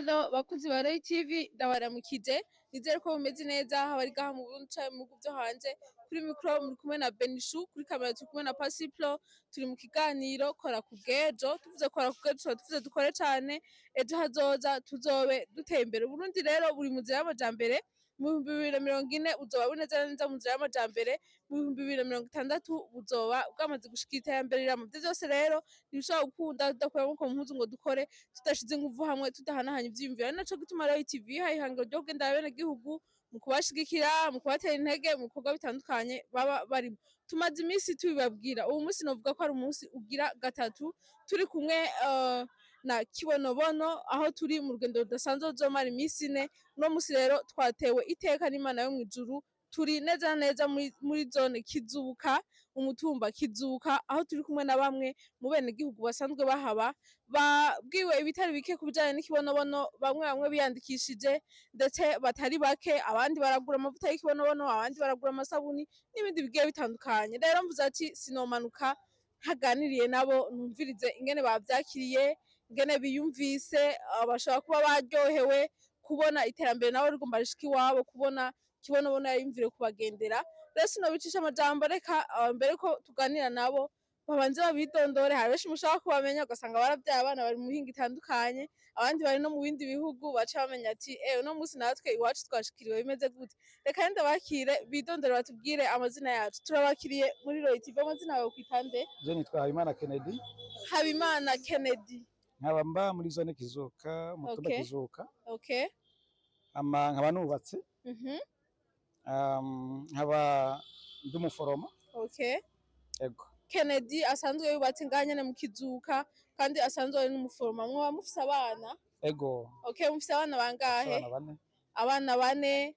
Hello bakunzi ba Roy TV, ndabaramukije. Nizere ko mumeze neza, haba ari ngaha mu Burundi canke mu bihugu vyo hanze. Kuri micro muri kumwe na Benishu, kuri kamera turi kumwe na Pasiplo. Turi mu kiganiro Kora ku bw'ejo. Tuvuze kora ku bw'ejo, tuba tuvuze dukore cane, ejo hazoza tuzobe duteye imbere. Uburundi rero buri mu nzira y'amajambere. Mu 2040 buzoba bumeze neza mu nzira y'amajambere, mu 2060 buzoba bwamaze gushikira iterambere rirama. Ivyo vyose rero ntibishobora gukunda tudakuye amaboko mu mpuzu ngo dukore, tudashize inguvu hamwe, tudahanahanya ivyiyumviro. Ari naco gituma Roy TV yihaye ihangiro ryo kugendera abenegihugu mu kubashigikira, mu kubatera intege mu bikorwa bitandukanye baba barimwo. Tumaze imisi tubibabwira. Uwu musi novuga ko ari umusi ugira gatatu turi kumwe na Kibonobono, aho turi mu rugendo rudasanzwe ruzomara imisi 4. Uno musi rero twatewe iteka n'Imana yo mw'ijuru, turi neza na neza muri zone Kizuka, umutumba Kizuka, aho turi kumwe na bamwe mu benegihugu basanzwe bahaba, babwiwe ibitari bike ku bijanye n'ikibonobono. Bamwe bamwe biyandikishije, ndetse batari bake, abandi baragura amavuta y'ikibonobono, abandi baragura amasabuni n'ibindi bigiye bitandukanye. Rero mvuze ati sinomanuka ntaganiriye nabo, numvirize ingene bavyakiriye, ingene biyumvise. Bashobora kuba baryohewe kubona iterambere nabo rigomba rishika iwabo, kubona Kibonobono yiyumviriye kubagendera. Rero sinobicisha amajambo, reka mbere ko tuganira nabo babanze babidondore. Hari benshi mushobora kubamenya, ugasanga baravyaye abana bari mu mihingo itandukanye, abandi bari no mu bindi bihugu, baca bamenya ati: "Eh, uno musi natwe iwacu twashikiriwe bimeze gute?" Reka rero ndabakire bidondore, batubwire amazina yacu. Turabakiriye muri Roy TV. Amazina yawe kwita nde? Je nitwa Habimana Kennedy. Habimana Kennedy. Nkaba mba muri zone Kizuka, umutumba Kizuka. Ama nkaba nubatse. Nkaba ndi umuforoma. Ego. Kennedy asanzwe yubatse ngaha nyene mu Kizuka, kandi asanzwe ari n'umuforoma. Mwoba mufise abana? Ego. Okay, mufise abana bangahe? Abana bane. Abana bane,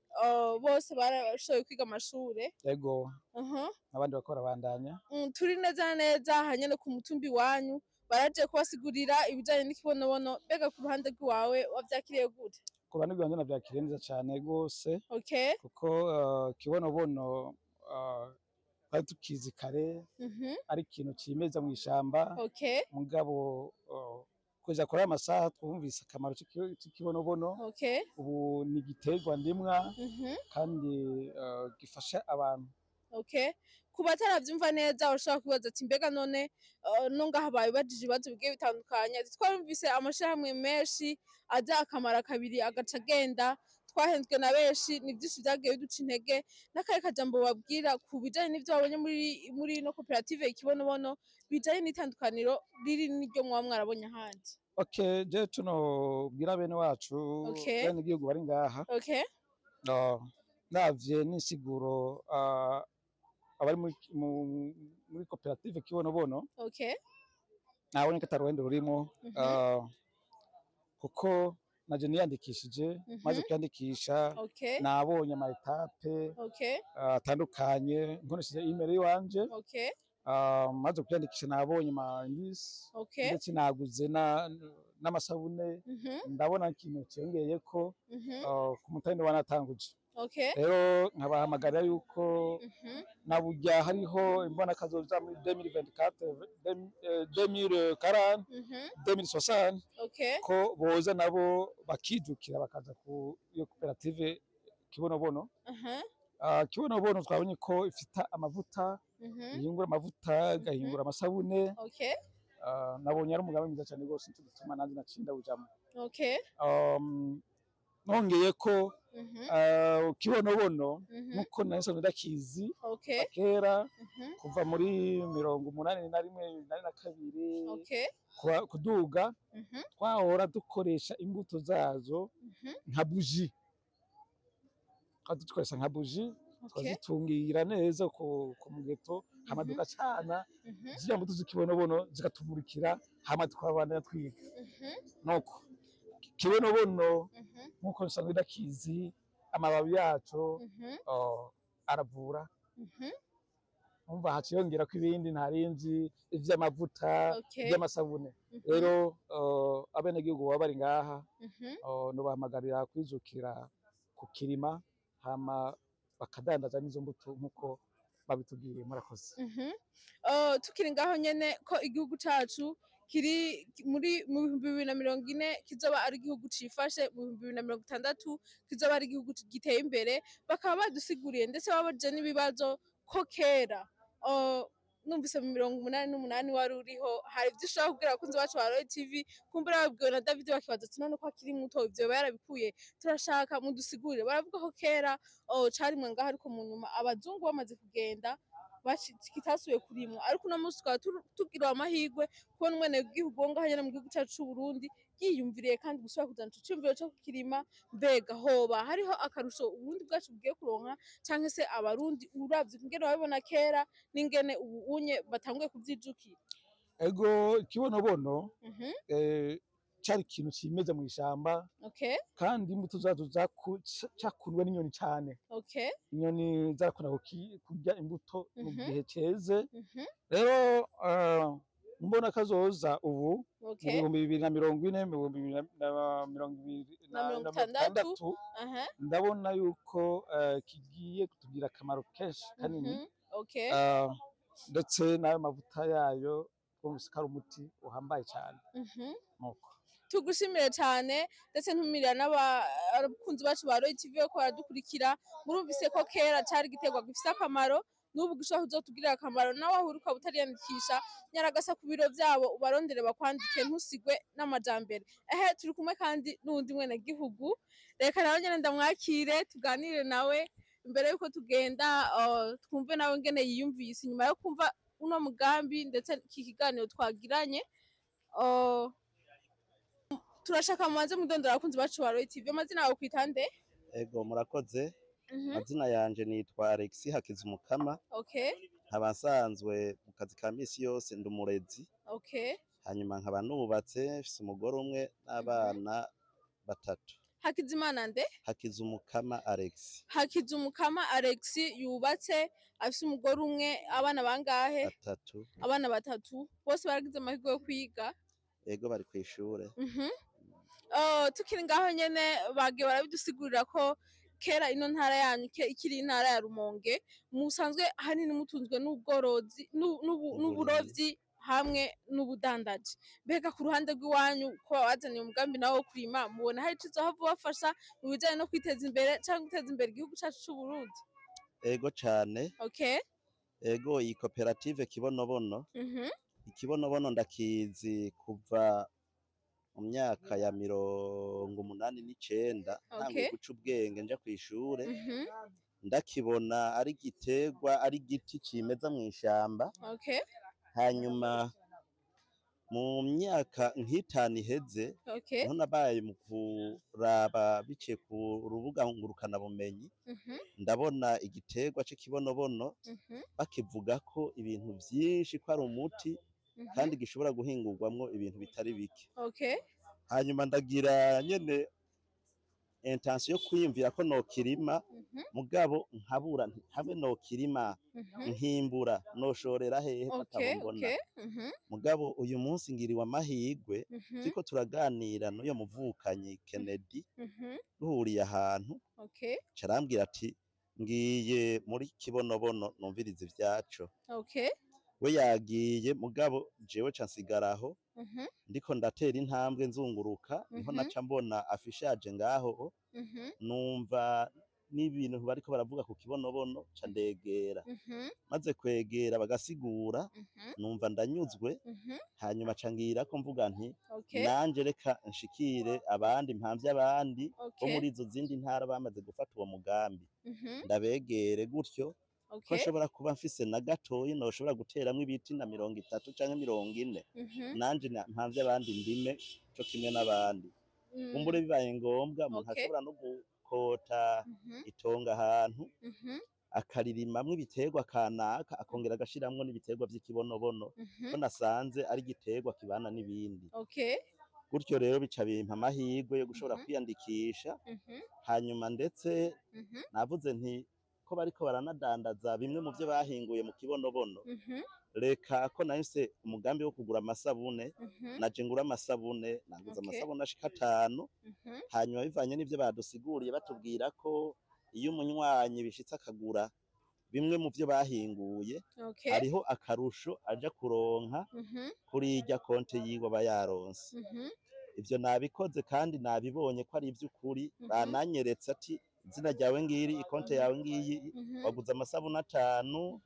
bose barashoboye kwiga amashure? Ego. N'abandi bariko barabandanya. Turi neza na neza aha nyene ku mutumba iwanyu, baraje kubasigurira ibijanye n'ikibonobono. Mbega ku ruhande rw'iwawe wavyakiriye gute? Ku ruhande rwanje navyakiriye neza cane gose, kuko kibonobono twari tukizi kare, ari ikintu cimeza mw'ishamba. Mugabo kugeza kuri aya masaha twumvise akamaro c'ikibonobono. Ubu ni igiterwa ndimwa kandi gifasha abantu. Okay. Ku bataravyumva neza bashobora kwibaza ati: "Mbega none no ngaha babibajije ibibazo bigiye bitandukanye?" Ati: "Twarumvise amashirahamwe menshi aza akamara kabiri agaca agenda, twahenzwe na benshi, ni vyinshi vyagiye biduca intege." N'akahe kajambo babwira ku bijanye n'ivyo babonye muri ino koperative Ikibonobono, bijanye n'itandukaniro riri n'iryo mwaba mwarabonye ahandi? Okay, je tuno bwira bene wacu, bene igihugu bari ngaha, ndavye n'insiguro abari muri koperative Kibonobono, nabonye ko ataruhende rurimo, kuko naje niyandikishije, maze kwiyandikisha nabonye ama étapes atandukanye nkoresheje email yiwanje. Maze kwiyandikisha nabonye ama indices, ndetse naguze n'amasabune. Ndabona ikintu ciyongeyeko ku mutende wanatanguje. Rero nkabahamagarira yuko na burya hariho imbona kazoza muri 2024, 2040, 2060, ko boza nabo bakijukira bakaza ku iyo koperative Kibonobono. Kibonobono twabonye ko ifite amavuta, ihingura amavuta, igahingura amasabune. Nabonye ari umugambi mwiza cyane rwose, nico gituma nanjye naciye ndawujamwo. Nongeye ko Kibonobono, nkuko nari nsanzwe ndakizi kera, kuva muri 81, 82 kuduga, twahora dukoresha imbuto zazo nka buji, twari dukoresha nka buji, twazitungira neza ku mugeto, hama tugacana ziriya mbuto z'ikibonobono zikatumurikira, hama tukabandanya twiga. Nuko kibonobono, nkuko nsanzwe ndakizi, amababi yaco aravura. Umva, haciyongera ko ibindi ntarinzi, ivy'amavuta, ivy'amasabune. Rero abenegihugu baba bari ngaha, nobahamagarira kwijukira kukirima, hama bakadandaza n'izo mbuto nkuko babitubwiye. Murakoze. Tukiri ngaho nyene, ko igihugu cacu Kiri muri mu 2040 kizoba ari igihugu cifashe, mu 2060 kizoba ari igihugu giteye imbere. Bakaba badusiguriye, ndetse babajije n'ibibazo ko kera numvise mu 88 wari uriho. Hari ivyo ushobora kubwira abakunzi bacu ba Royal TV? Kumbura babwiwe na David, bakibaza ati: "None ko akiri muto, ivyo yoba yarabikuye?" Turashaka mudusigurire. Baravuga ko kera carimwe ngaho, ariko mu nyuma abazungu bamaze kugenda kitasubiye kurimwa. Ariko uno munsi tukaba tugiriwe amahirwe kubona umwenegihugu wo ngaha nyene mu gihugu cacu c'Uburundi yiyumviriye kandi gusubira kuzana ico ciyumviro co kukirima. Mbega hoba hariho akarusho Uburundi bwacu bugiye kuronka, canke se Abarundi, uravye ingene babibona kera n'ingene ubu unye batanguye kuvyijukira? Ego, ikibonobono cari ikintu cimeza mw'ishamba, kandi imbuto zazo cakundwa n'inyoni cane. Inyoni zarakunda kurya imbuto mu gihe ceze. Rero mbona kazoza ubu mu 2040, mu bihumbi bibiri na mirongo ibiri na mirongo na itandatu. Itandatu, ndabona yuko kigiye kutugira akamaro kenshi kanini. Ndetse n'ayo mavuta yayo twumvise ko ari umuti uhambaye cane. Nuko. Tugushimire cyane, ndetse ntumirira n'abakunzi bacu ba Royal TV ko baradukurikira. Murumvise ko kera cari igiterwa gifise akamaro, n'ubu gishobora kuzotugirira akamaro. Nawe aho uri ukaba utariyandikisha, nyaragasa ku biro vyabo ubarondere bakwandike, ntusigwe n'amajambere. Ehe, turi kumwe kandi n'uwundi mwenegihugu. Reka nawe nyene ndamwakire, tuganire nawe imbere yuko tugenda, twumve nawe ngene yiyumvise inyuma yo kumva uno mugambi ndetse iki kiganiro twagiranye. Turashaka mubanze mudondora abakunzi bacu ba Royal TV. Amazina yawe kwita nde? Ego, murakoze. Amazina yanje nitwa Alexis Hakizumukama. Nkaba nsanzwe mu kazi ka misi yose ndi umurezi. Hanyuma nkaba nubatse, mfise umugore umwe n'abana batatu. Hakizimana nde? Hakizumukama Alex. Hakizumukama Alex, yubatse, afise umugore umwe, abana bangahe? Batatu. Abana batatu bose baragize amahirwe yo kwiga? Ego, bari kw'ishure. Tukiri ngaho nyene, bagiye barabidusigurira ko kera ino ntara yanyu ikiri intara ya Rumonge, musanzwe ahanini mutunzwe n'ubworozi n'uburovyi hamwe n'ubudandaji. Mbega ku ruhande rw'iwanyu, ko babazaniye umugambi nawo wo kurima, mubona hari ico uzohava ubafasha mu bijanye no kwiteza imbere canke guteza imbere igihugu cacu c'Uburundi? Ego cane. Ego, iyi koperative Kibonobono, ikibonobono ndakizi kuva mu myaka ya 89, ntanguye guca ubwenge nja kw'ishure. Ndakibona ari igiterwa, ari igiti cimeza mw'ishamba. Hanyuma mu myaka nk'itanu iheze, niho nabaye mu kuraba biciye ku rubuga ngurukanabumenyi, ndabona igiterwa c'ikibonobono bakivugako ibintu vyinshi, ko ari umuti kandi gishobora guhingurwamwo ibintu bitari bike. Hanyuma ndagira nyene intention yo kwiyumvira ko nokirima, mugabo nkabura nti hamwe nokirima nkimbura, noshorera hehe ko atabo mbona? Mugabo uyu munsi ngiriwe amahirwe, turiko turaganira n'uyo muvukanyi Kennedy, duhuriye ahantu, carambwira ati: "Ngiye muri Kibonobono numvirize ivyaco." We yagiye, mugabo jewe ca nsigara aho. Ndiko ndatera intambwe nzunguruka, niho naca mbona affichage ngaho, numva n'ibintu bariko baravuga ku Kibonobono, ca ndegera. Maze kwegera bagasigura, numva ndanyuzwe. Hanyuma ca ngirako mvuga nti: "Nanje reka nshikire abandi, mpamvye abandi bo muri izo zindi ntara bamaze gufata uwo mugambi, ndabegere gutyo ko nshobora kuba mfise na gatoyi noshobora guteramwo ibiti na 30 canke 40, nanje mpamvye abandi, ndime co kimwe n'abandi." Kumbure bibaye ngombwa umuntu ashobora no gukota itongo ahantu, akaririmamwo ibiterwa kanaka, akongera agashiramwo n'ibiterwa vy'ikibonobono, ko nasanze ari igiterwa kibana n'ibindi. Gutyo rero bica bimpa amahirwe yo gushobora kwiyandikisha. Hanyuma ndetse navuze nti ko bariko baranadandaza bimwe mu vyo bahinguye mu kibonobono, reka ko nahise umugambi wo kugura amasabune, naje ngura amasabune, naguze amasabune ashika atanu. Hanyuma bivanye n'ivyo badusiguriye, batubwira ko iyo umunywanyi bishitse akagura Bimwe mu vyo bahinguye, hariho akarusho aja kuronka kuri irya konte yiwe aba yaronse. Ivyo nabikoze kandi nabibonye ko ari ivy'ukuri. Bananyeretse ati: "Izina ryawe ngiri, ikonte yawe ngiyi, waguze amasabuni 5,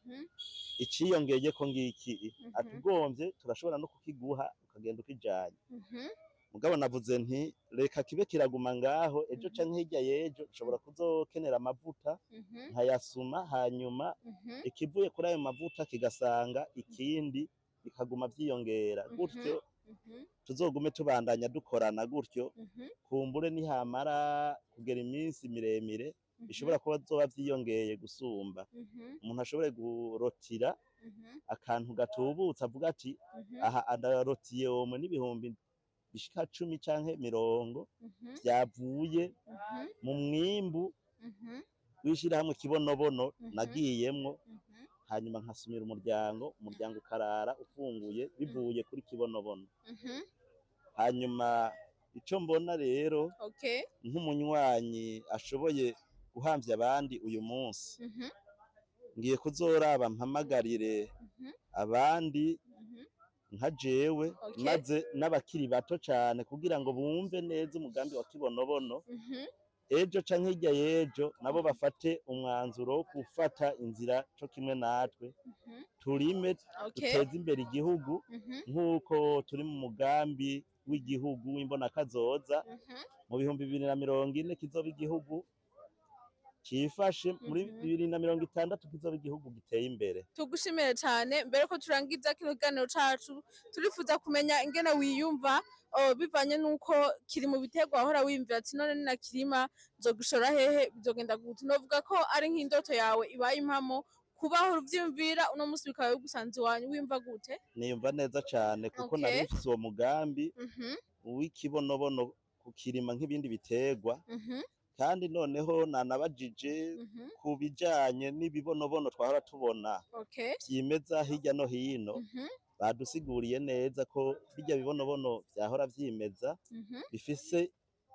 iciyongeyeko ngiki." Ati: "Ugomvye turashobora no kukiguha ukagenda ukijanye." Mugabo navuze nti: "Reka kibe kiraguma ngaho, ejo canke hirya y'ejo nshobora kuzokenera amavuta nkayasuma, hanyuma ikivuye kuri ayo mavuta kigasanga ikindi, bikaguma vyiyongera gutyo, tuzogume tubandanya dukorana gutyo." Kumbure nihamara kugera iminsi miremire, bishobora kuba zoba vyiyongeye gusumba, umuntu ashobore gurotira akantu gatubutse, avuga ati: "Aha andarotiye omwe n'ibihumbi bishika 10 canke 20 vyavuye mu mwimbu w'ishirahamwe Kibonobono nagiyemwo, hanyuma nkasumira umuryango, umuryango ukarara ufunguye bivuye kuri Kibonobono." Hanyuma ico mbona rero, nk'umunywanyi ashoboye guhamvya abandi uyu munsi, ngiye kuzoraba mpamagarire abandi nka jewe, maze n'abakiri bato cane, kugira ngo bumve neza umugambi wa Kibonobono, ejo canke hirya y'ejo nabo bafate umwanzuro wo gufata inzira co kimwe natwe, turime, duteze imbere igihugu, nk'uko turi mu mugambi w'igihugu w'imbonakazoza mu 2040 kizoba igihugu cifashe, muri 2060 kizoba igihugu giteye imbere. Tugushimire cyane. Mbere ko turangiza kino kiganiro cacu, turifuza kumenya ingene wiyumva, bivanye n'uko kiri mu biterwa wahora wiyumvira ati: "None ninakirima nzogushora hehe? Bizogenda gute?" Novuga ko ari nk'indoto yawe ibaye impamo. Kubaho uvyiyumvira, uno munsi bikaba bigusanze iwanyu, wiyumva gute? Niyumva neza cane, kuko nari mfise uwo mugambi w'ikibonobono, kukirima nk'ibindi biterwa. Kandi noneho nanabajije ku bijanye n'ibibonobono twahora tubona vyimeza hirya no hino. Badusiguriye neza ko birya bibonobono vyahora vyimeza bifise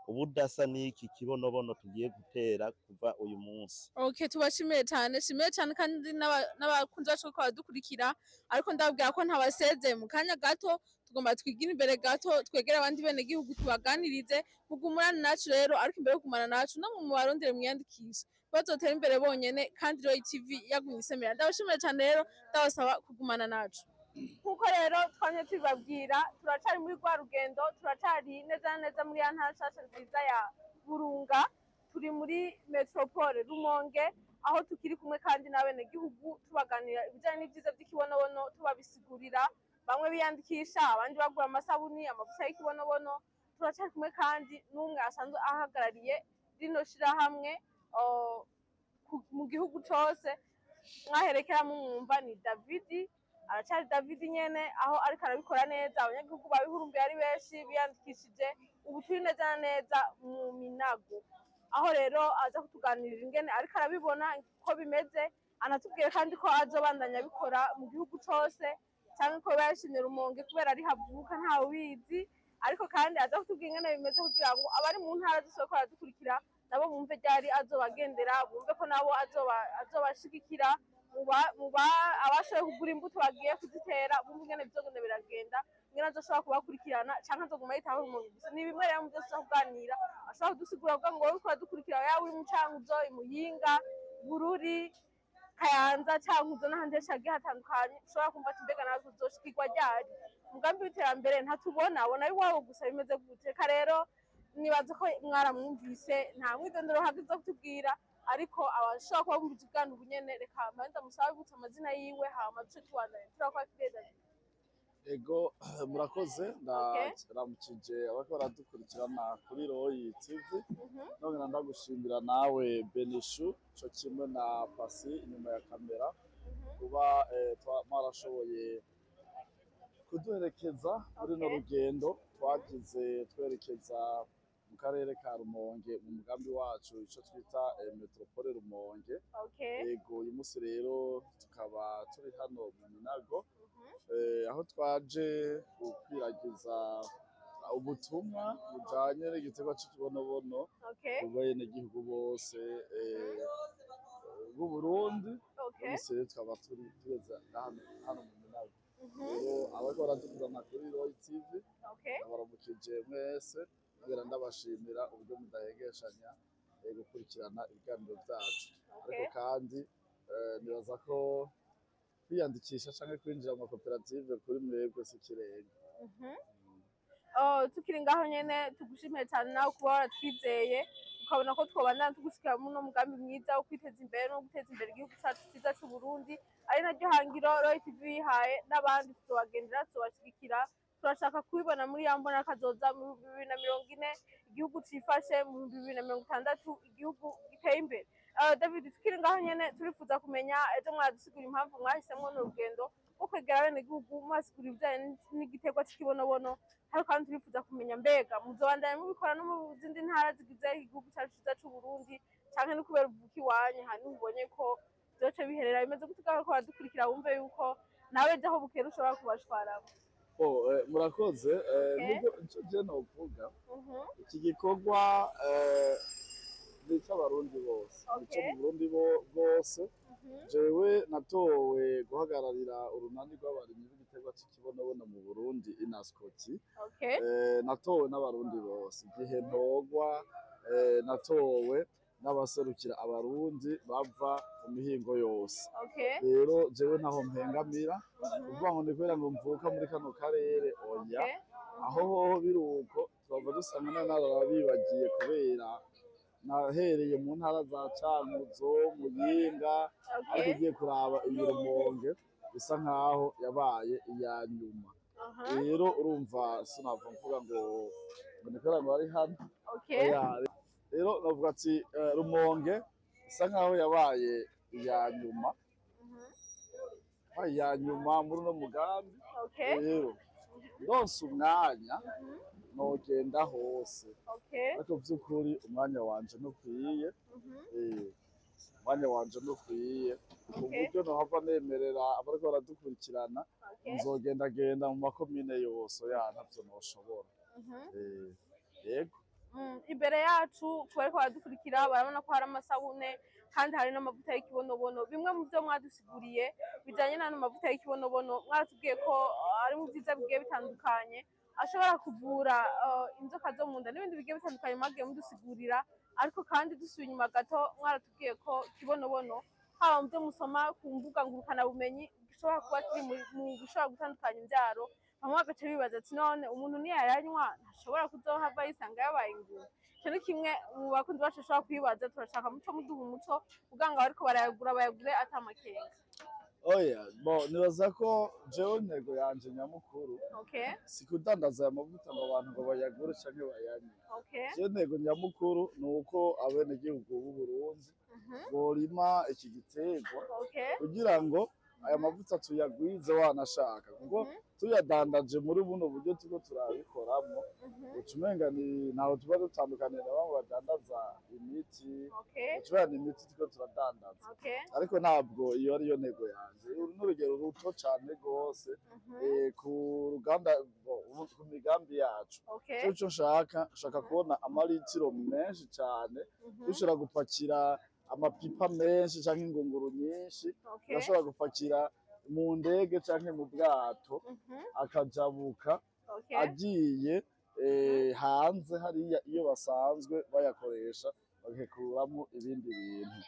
ubudasa n'iki kibonobono tugiye gutera kuva uyu munsi. Okay, tubashimiye cyane, shimiye cyane kandi n'abakunzi bacu ko badukurikira. Ariko ndababwira ko ntabasezeye. Mu kanya gato tugomba twigire imbere gato, twegere abandi bene gihugu, tubaganirize. Mugumurane nacu rero. Ariko imbere yo kugumana nacu, no mu barondere mwiyandikishe, bazotera imbere bonyene. Kandi Roy TV yagumye isemera. Ndabashimiye cyane rero, ndabasaba kugumana nacu. Nkuko rero twamye tubibabwira, turacari muri rwa rugendo, turacari neza na neza muri ya ntara nshasha nziza ya Burunga. Turi muri metropole Rumonge, aho tukiri kumwe kandi n'abenegihugu, tubaganira ibijanye n'ivyiza vy'ikibonobono, tubabisigurira, bamwe biyandikisha, abandi bagura amasabuni, amavuta y'ikibonobono. Turacari kumwe kandi n'umwe asanzwe ahagarariye rino shirahamwe mu gihugu cose. Mwaherekera mumwumva, ni Davidi, aracari Davidi nyene, aho ariko arabikora neza. Abanyagihugu babihurumbiye ari benshi, biyandikishije. Ubu turi neza na neza mu Minago, aho rero aza kutuganirira ingene ariko arabibona ko bimeze, anatubwiye kandi ko azobandanya abikora mu gihugu cose, cyangwa ko yashimye Rumonge kubera ari havuka, ntawe ubizi. Ariko kandi aza kutubwira ingene bimeze, kugira ngo abari mu ntara zose bariko baradukurikira nabo bumve ryari azobagendera, bumve ko nabo azobashigikira muba abashoboye kugura imbuto bagiye kuzitera, bumve ingene bizogenda biragenda, ingene azoshobora kubakurikirana, canke azoguma yitaho Rumonge gusa. Ni bimwe rero mu vyo tuza kuganira. Ashobora kudusigura kugira ngo wowe uriko uradukurikira, yaba uri mu Cankuzo, i Muyinga, Bururi, Kayanza, Cankuzo n'ahandi henshi hagiye hatandukanye, ushobora kumva ati: "Mbega natwe tuzoshikirwa ryari? Umugambi w'iterambere ntatubona, abona iwabo gusa, bimeze gute?" Reka rero, nibaza ko mwaramwumvise, nta mwidondoro uhagije zo kutubwira, ariko abashobora kuba bumva ikiganiro ubu nyene, reka mbanze musabe bibutse amazina yiwe, hama duce tubandanya. Turakwakiriye, David. Ego, murakoze. Ndaramukije abariko baradukurikirana kuri Royi TV. Nongera ndagushimira nawe Benishu, co kimwe na Pasi inyuma ya kamera, kuba mwarashoboye kuduherekeza muri runo rugendo twagize twerekeza mu karere ka Rumonge mu mugambi wacu ico twita Metropole Rumonge. Ego, uyu munsi rero tukaba turi hano mu Minago, aho twaje gukwiragiza ubutumwa bujanye n'igiterwa c'ikibonobono ku benegihugu bose. bw'Uburundi. Umunsi rero tukaba turi tugeze hano mu Minago. Rero abariko baradukurikirana kuri Roy TV, ndabaramukije mwese, nongera ndabashimira uburyo mudahengeshanya gukurikirana ibiganiro vyacu. Ariko kandi nibaza ko kwiyandikisha canke kwinjira mu makoperative kuri mwebwe si ikirenga. Oh, tukiri ngaho nyene, tugushimiye cyane nawe kuba waratwizeye ukabona ko twobandana tugushikira muno mugambi mwiza wo kwiteza imbere no guteza imbere igihugu cacu ciza c'u Burundi, ari naryo hangiro Roy TV yihaye. N'abandi tuzobagendera, tuzobashigikira. Turashaka kubibona muri ya mbona kazoza mu 2040 igihugu cifashe, mu 2060 igihugu giteye imbere. David, tukiri ngaho nyene, turifuza kumenya, ejo mwadusigura impamvu mwahisemwo n'urugendo rwo kwegera abenegihugu mubasigura ibijanye n'igiterwa c'ikibonobono. Ariko kandi turifuza kumenya, mbega muzobandanya mubikora no mu zindi ntara zigize igihugu cacu ciza c'u Burundi, canke no kubera uvuka iwanyu hanyuma ubonye ko vyoce biherera? Bimeze gute? Ko baradukurikira bumve yuko nawe ejo aho bukera ushobora kubashwaramo. Oh, murakoze. Nibyo, ico je novuga, iki gikorwa ni icy'Abarundi bose, ni ico mu Burundi bwose. Jewe natowe guhagararira urunani rw'abarimyi b'igiterwa c'ikibonobono mu Burundi, INASCOTI. Natowe n'Abarundi bose. Igihe ntorwa, natowe n'abaserukira Abarundi bava mu mihingo yose. Rero jewe ntaho mpengamira kuvuga ngo ni kubera ngo mvuka muri kano karere, oya. Aho hoho biruko twava dusanga narabibagiye, kubera nahereye mu ntara za Cankuzo, Muyinga, ariko ugiye kuraba iyi Rumonge bisa nkaho yabaye iya nyuma. Rero urumva sinava mvuga ngo ni kubera ngo ari hano. Oya, rero navuga ati Rumonge isa nkaho yabaye iya nyuma, yabaye iya nyuma muri uno mugambi. Rero ndonse umwanya nogenda hose, ariko vy'ukuri umwanya wanje ntukwiye. Umwanya wanje ntukwiye ku buryo nohava nemerera abariko baradukurikirana nzogendagenda mu makomine yose, ya ntavyo noshobora. Yego. Imbere yacu, ku bariko baradukurikira, barabona ko hari amasabune kandi hari n'amavuta y'ikibonobono. Bimwe mu byo mwadusiguriye bijanye n'ano mavuta y'ikibonobono, mwaratubwiye ko ari mu byiza bigiye bitandukanye, ashobora kuvura inzoka zo mu nda n'ibindi bigiye bitandukanye mwagiye mudusigurira. Ariko kandi dusubiye inyuma gato, mwaratubwiye ko ikibonobono, haba mu byo musoma ku mbuga ngurukanabumenyi, gishobora kuba kiri mu bishobora gutandukanya imbyaro. Bamwe bagaca bibaza ati: "None umuntu niyayanywa ntashobora kuzohava yisanga yabaye ingumba?" Ico ni kimwe mu bakunzi bacu bashobora kwibaza. Turashaka muco muduha umuco kugira ngo abariko barayagura bayagure ata makenga. Oya, bo nibaza ko jewe intego yanje nyamukuru si kudandaza aya mavuta ngo abantu ngo bayagure canke bayanywe. Jewe intego nyamukuru ni uko abenegihugu b'u Burundi borima iki giterwa kugira ngo aya mavuta tuyagwize wanashaka, kuko tuyadandaje muri buno buryo turiko turabikoramwo, uca umenga ni ntaho tuba dutandukaniye na bamwe badandaza imiti. Uca umenga ni imiti turiko turadandaza. Ariko ntabwo iyo ariyo ntego yanje. Uru ni urugero ruto cane rwose ku ruganda ku migambi yacu. Ico nshaka kubona amaritiro menshi cane, dushobora gupakira amapipa menshi canke ingunguru nyinshi, urashobora gupakira mu ndege canke mu bwato, akajabuka agiye hanze hariya iyo basanzwe bayakoresha, bagakuramwo ibindi bintu.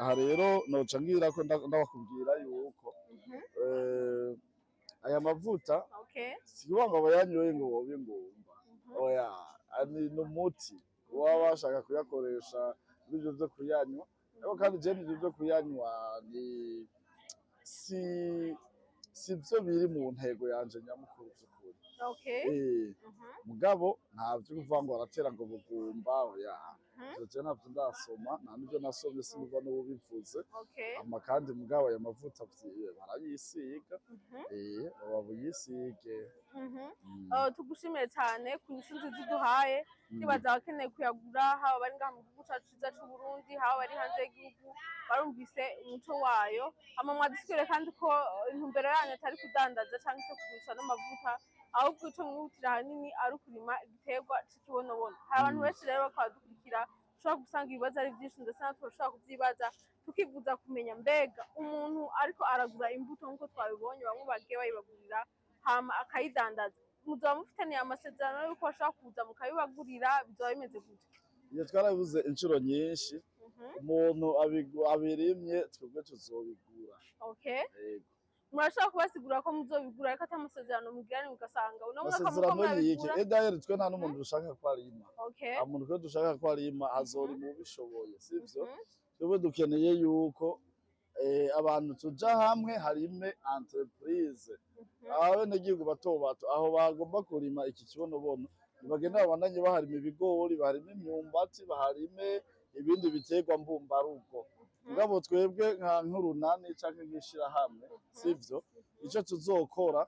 Aha rero noca ngira ko ndabakubwira yuko aya mavuta si kuvuga ngo abayanyoye ngo bobe ingumba, oya, ni umuti baba bashaka kuyakoresha muri ivyo vyo kuyanywa. Ariko kandi jewe ivyo vyo kuyanywa ni si vyo biri mu ntego yanje nyamukuru vy'ukuri. Mugabo nta vyo kuvuga ngo baratera ngo bugumba, oya. Ivyo jewe ntavyo ndasoma, nta n'ivyo nasomye, sinumva n'uwubivuze. Hama kandi mugabo aya mavuta barayisiga, baba buyisige. Tugushimiye cyane ku nyishu nziza uduhaye. Ndibaza abakeneye kuyagura, haba bari ngaha mu gihugu cacu ciza c'u Burundi, haba bari hanze y'igihugu, barumvise umuco wayo. Hama mwadusiguriye kandi ko intumbero yanyu atari kudandaza canke se kugurisha n'amavuta, ahubwo ico mwihutira ahanini ari ukurima igiterwa c'ikibonobono. Hari abantu benshi rero bariko baradukurikira, Ushobora gusanga ibibazo ari byinshi, ndetse natwe turashobora kubyibaza, tukifuza kumenya mbega umuntu ariko aragura imbuto, nk'uko twabibonye bamwe bagiye bayibagurira hama akayidandaza, muzoba mufitaniye amasezerano y'uko bashobora kuza mukabibagurira? Bizoba bimeze gute? Iyo twarabivuze inshuro nyinshi. Umuntu abirimye, twebwe tuzobigura. Yego. Murashobora kubasigura ko muzobigura, ariko ata amasezerano mugirane, mugasanga uno mwaka muko Amasezerano yiki? murabigura. Edayeri, twe nta n'umuntu dushaka ko arima. Nta muntu twe dushaka ko arima, azorima ubishoboye, sivyo? Twebwe dukeneye yuko abantu tuja hamwe, harime entreprise. Abenegihugu bato bato aho bagomba kurima iki kibonobono, ntibagenda, babandanye baharima ibigori, baharime imyumbati, baharime ibindi biterwa mbumbarugo. Mugabo twebwe nka nk'urunani canke nk'ishirahamwe, sivyo, ico tuzokora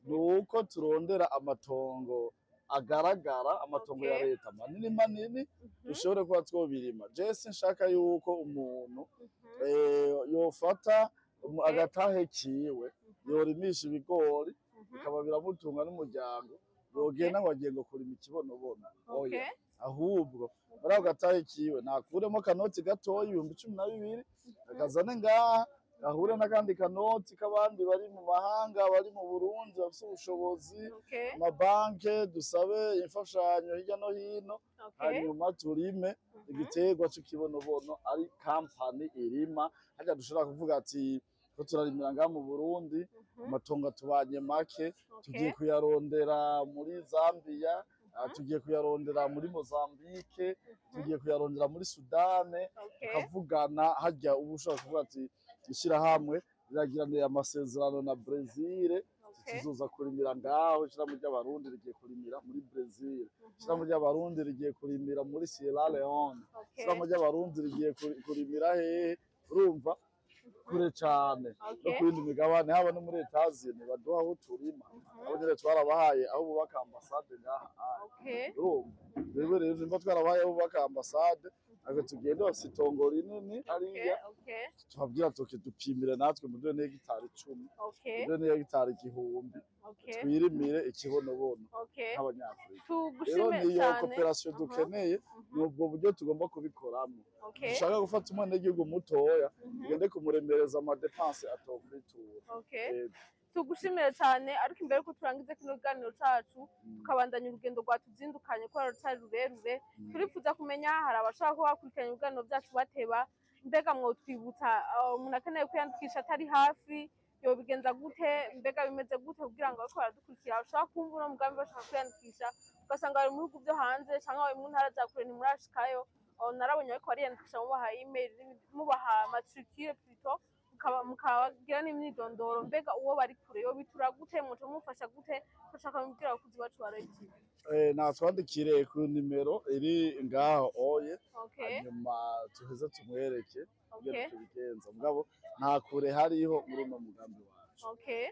ni uko turondera amatongo agaragara, amatongo ya leta manini manini, dushobore kuba twobirima. Je sinshaka yuko umuntu yofata agatahe kiwe, yorimisha ibigori, bikaba biramutunga n'umuryango, yogenda ngo agiye ngo kurima ikibonobono. Oya. Ahubwo muri ako gatahe kiwe nakuremo akanoti gatoya, 12,000, akazane ngaha, gahure n'akandi kanoti k'abandi bari mu mahanga, bari mu Burundi, bafise ubushobozi, amabanke, dusabe imfashanyo hirya no hino, hanyuma turime igiterwa c'ikibonobono, ari kampani irima. Harya dushobora kuvuga ati ko turarimira ngaha mu Burundi, amatongo atubanye make, tugiye kuyarondera muri Zambia, tugiye kuyarondera muri Mozambique, tugiye kuyarondera muri Sudane, tukavugana. Harya uba ushobora kuvuga ati ishirahamwe riragiranira amasezerano na Brezil, tuzoza kurimira ngaho. Ishirahamwe ry'Abarundi rigiye kurimira muri Brezil, ishirahamwe ry'Abarundi rigiye kurimira muri Sierra Leone, ishirahamwe ry'Abarundi rigiye kurimira hehe? Urumva, kure cane no ku yindi migabane, haba no muri Etazini baduha aho turima. Abo nyene twarabahaye aho bubaka ambasade ngaha. Urumva rero nimba twarabahaye aho bubaka ambasade, ntabwo tugenda, bafise itongo rinini hariya, tubabwira tuti dupimire natwe, muduhe n'hegitari 10, muduhe n'hegitari 1000, twirimire ikibonobono nk'Abanyafurika. Rero Tugushime niyo cyane. coopération dukeneye, ni ubwo buryo tugomba kubikoramo. Dushaka gufata umwenegihugu mutoya, tugende kumuremereza ama dépenses atokwitura. Tugushimire cyane, ariko imbere yuko turangiza kino kiganiro cacu, tukabandanya urugendo rwatuzindukanye kubera rutari rurerure, turifuza kumenya, hari abashaka kuba bakurikirana ibiganiro byacu bateba, mbega mwotwibutsa, umuntu akeneye kwiyandikisha atari hafi yobigenza gute? Mbega bimeze gute kugira ngo bariko baradukurikira bashaka kumva uno mugambi, bashaka kwiyandikisha, ugasanga bari mu bihugu byo hanze canke bari mu ntara za kure, ntimurashikayo? Narabonye bariko bariyandikisha mubaha email, mubaha matricule plutôt, mukabagira n'imyidondoro. Mbega uwo bari kure yo bitura gute? Muco mufasha gute? Turashaka mubwira abakunzi bacu ba Royal TV. Natwandikire ku nimero iri ngaho oye, hanyuma tuheze tumwereke ingene tubigenza. Mugabo nta kure hariho muri uno mugambi wacu. Okay.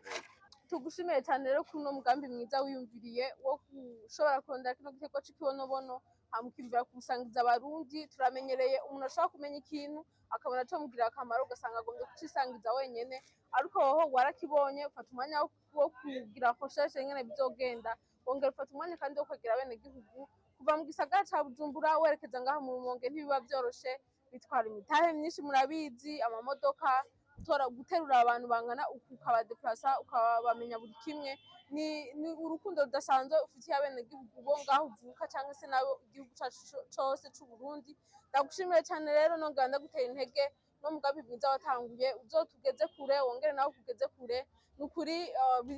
Tugushimiye cyane rero kuri uno mugambi mwiza wiyumviriye wo gushobora kurondera kino giterwa c'ikibonobono, hama ukiyumvira kuwusangiza Abarundi. Turamenyereye umuntu ashobora kumenya ikintu akabona comugirira akamaro, ugasanga agombye kucisangiza wenyene, ariko wowe warakibonye, ufata umwanya wo kugira recherche ingene bizogenda, wongera ufata umwanya kandi wo kwegera abenegihugu. Kuva mu gisagara ca Bujumbura werekeza ngaha mu Rumonge ntibiba vyoroshe, bitwara imitahe myinshi, murabizi, amamodoka, gutora, guterura abantu bangana uku, ukabadeplasa, ukabamenya buri kimwe. Ni urukundo rudasanzwe ufitiye abenegihugu bo ngaho uvuka cyangwa se nabo igihugu cacu cose c'u Burundi. Ndagushimiye cyane rero, nongera ndagutera intege no mugambi mwiza watanguye uzotugeze kure, wongere nawe ukugeze kure. Ni ukuri,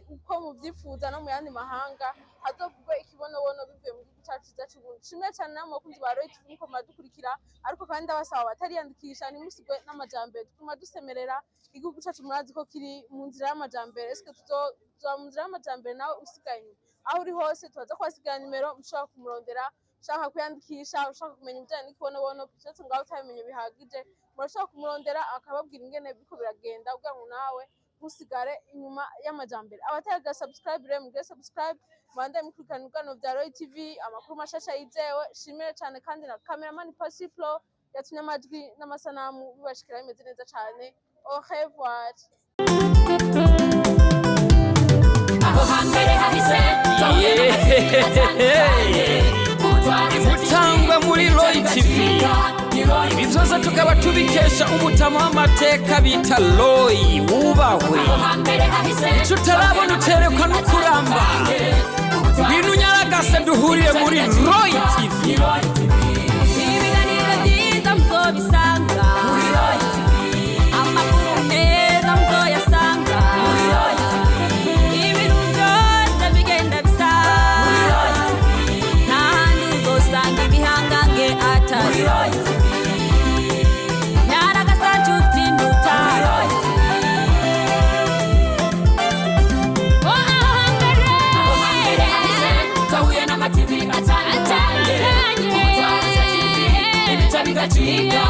uko muvyifuza no mu yandi mahanga hazovugwe ikibonobono bivuye mu gihugu cacu ciza c'u Burundi. Nshimiye cyane namwe bakunzi ba Royal TV muko muradukurikira, ariko kandi ndabasaba abatariyandikisha, ntimusigwe n'amajambere. Tuguma dusemerera igihugu cacu, murazi ko kiri mu nzira y'amajambere. Eske tuzoba mu nzira y'amajambere nawe usigaye inyuma? Aho uri hose turaza kubasigira nimero mushobora kumurondera, ushaka kwiyandikisha, ushaka kumenya ibijanye n'ikibonobono, uretse ngaho utabimenye bihagije, murashobora kumurondera akababwira ingene biriko biragenda, kugira ngo nawe ntusigare inyuma y'amajambere. Abataragira subscribe rero, mugire subscribe, mubandanye mukurikirana ibiganiro vya Royal TV, amakuru mashasha yizewe. Shimire cane kandi na cameraman Pasiplo yatumye amajwi n'amasanamu bibashikira bimeze neza cane. Au revoir. Aho hambere hahise. Imutangwe muri Roy TV. Ibi byose tukaba tubikesha umutama w'amateka bita Roy wubahwe. Icyo utarabona uterekwa no kuramba. Ngwino unyaragase duhurire muri Roy TV. Ibiganiro byiza muzobisanga, amakuru meza muzoyasanga, ibintu byose bigenda bisa, nta handi uzosanga ibihangange atari Nyaragasa nshuti ndutare. Twahuye n'amativi atandukanye, ubutwara TV, ibica bigacika.